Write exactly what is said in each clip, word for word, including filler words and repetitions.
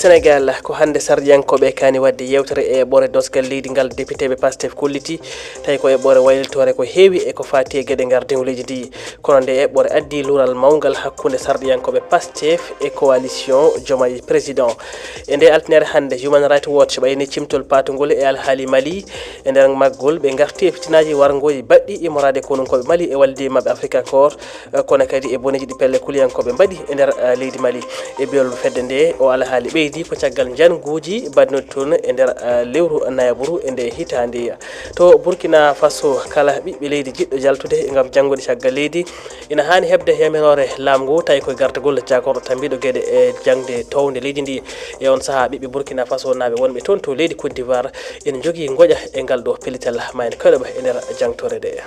Senegal, ko hannde sarɗiyankooɓe kaani waɗde yeewtere e eɓɓoore doosgal leydi ngal depiteeɓe Pastef kolliti, tawi ko eɓɓoore waylitoore ko heewi e ko faati e geɗe ngardiigu leydi ndi. Kono nde eɓɓoore addi luural mawngal hakkunde sarɗiyankooɓe Pastef e coalition Diomaye Président. E nde altiniere hannde, Human Rights Watch ɓayni cimtol paatungol e alhaali Mali. E nder maggol, ɓe ngarti e fitinaaji warngooji baɗɗi immoraade konunkooɓe Mali e wallidi maɓɓe Afrika Corps, eh, kono kadi e boneeji ɗi pelle kuliyankooɓe mbaɗi e nder, eh, leydi Mali. E biol fedde nde, o alhaali ɓeydi ko caggal njannguuji baɗnooɗi toon e nder, eh, lewru nayaaburu e nde hitaande. To Burkina Faso, kala ɓiɓɓe leydi jiɗɗo jaltude ngam janngude caggal leydi ina haani heɓde yamiroore laamu ngu, tawi koye gartagol jaagorɗo tambiiɗo geɗe e jaŋde townde leydi ndi. E on sahaa, ɓiɓɓe Burkina Faso naaɓe wonɓe toon to leydi Côte d'Ivoire ina njogii ngoƴa e ngal ɗo pellital, ma en koyɗoɓe e nder jaŋtore nde.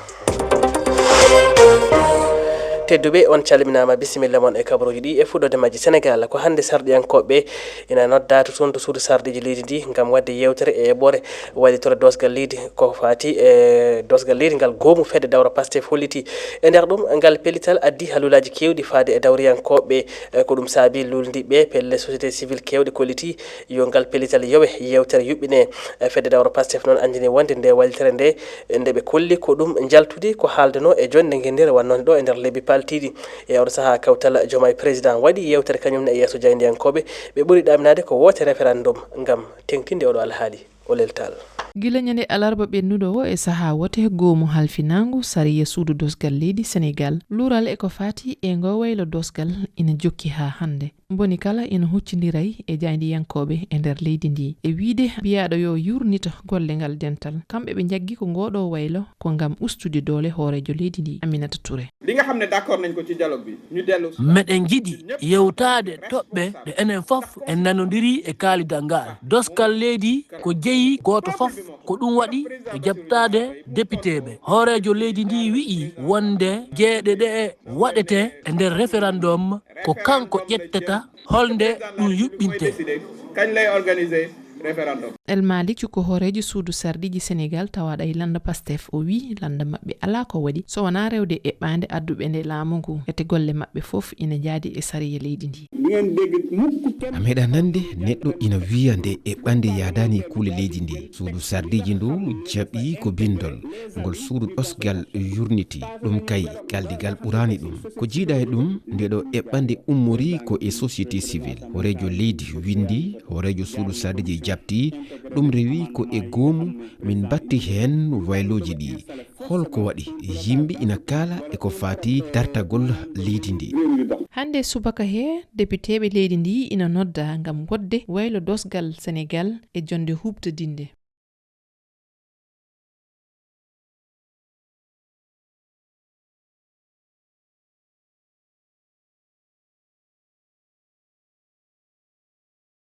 Tedduɓe, on calminaama, bisimilla mon e kabaruuji ɗi. E fuɗɗoode majji, Senegal, ko hannde sarɗiyankooɓe ina noddaa to toon to suudu sarɗiiji leydi ndi ngam waɗde yeewtere e eɓɓoore wallitore doosgal leydi, ko faati e doosgal leydi ngal goomu fedde dawro Pastef holliti. E nder ɗum, ngal pellital addi haluulaaji keewɗi faade e dawriyankooɓe. E ko ɗum saabi luulndiiɓe pelle société civile keewɗe kolliti yo ngal pellital yowe, yeewtere yuɓɓine. E fedde dawro Pastef noon anndini wonde nde wallitere nde, nde ɓe kolli ko ɗum njaltudi ko haaldanoo e jonnde ngenndire wannode ɗo e nder lebbi paltiiɗi. E on sahaa, kawtal Diomaye Président waɗi yeewtere kañum ne e yeeso jaayndiyankooɓe. Ɓe ɓuri ɗaminaade ko woote référendum ngam teŋtinde oɗo alhaali. O leltal. Gila ñande alarba ɓennuɗo o e sahaa wote goomu halfinaangu sariya suudu dosgal leydi Senegal, luural e ko faati e ngo waylo dosgal ina jokki haa hannde. Mboni kala ina huccindiray e jaayndiyankooɓe e nder leydi ndi. E wiyde biyaaɗo yo yurnito golle ngal dental, kamɓe ɓe njaggi ko ngoɗo waylo ko ngam ustude doole hooreejo leydi ndi, Aminata Touré. Li nga xam ne d'accord nañ ko ci dialogue bi, ñu dellu si. Meɗen njiɗi yewtaade toɓɓe ɗe enen fof en nanondiri e kaalidal ngal. Doskal leydi ko jeyi gooto fof, ko ɗum waɗi ɓe jaɓtaade depiteeɓe. Hooreejo leydi ndi wi'i wonde jeeɗe ɗe waɗete e nder référendum ko kanko ƴettata holnde ɗum yuɓɓinte. Kañ lay organiser référendum. El Malick ko hooreejo suudu sarɗiiji Senegal tawaaɗo e lannda Pastef, o wi lannda maɓɓe alaa ko waɗi so wonaa rewde eɓɓaande adduɓe nde laamu ngu, ete golle maɓɓe fof ina njaadi e sariya leydi ndi. A meeɗa nande neɗɗo ina wiya nde eɓɓande yaadaani e kuule leydi ndi. Suudu sarɗiiji ndu jaɓi ko bindol ngol suudu ɗosgal yurniti. Ɗum kay, kaldigal ɓuraani ɗum. Ko jiiɗa e ɗum, nde ɗo eɓɓande ummori ko e société civile. Hooreejo leydi windi, hooreejo suudu sarɗiiji jaɓti, ɗum rewi ko e goomu min mbatti heen waylooji ɗi. Holko waɗi yimɓe ina kaala e ko faati dartagol leydi ndi? Hannde subaka he, depiteeɓe leydi ndi ina nodda ngam woɗde waylo dosgal Senegal e jonde huuɓtodinde.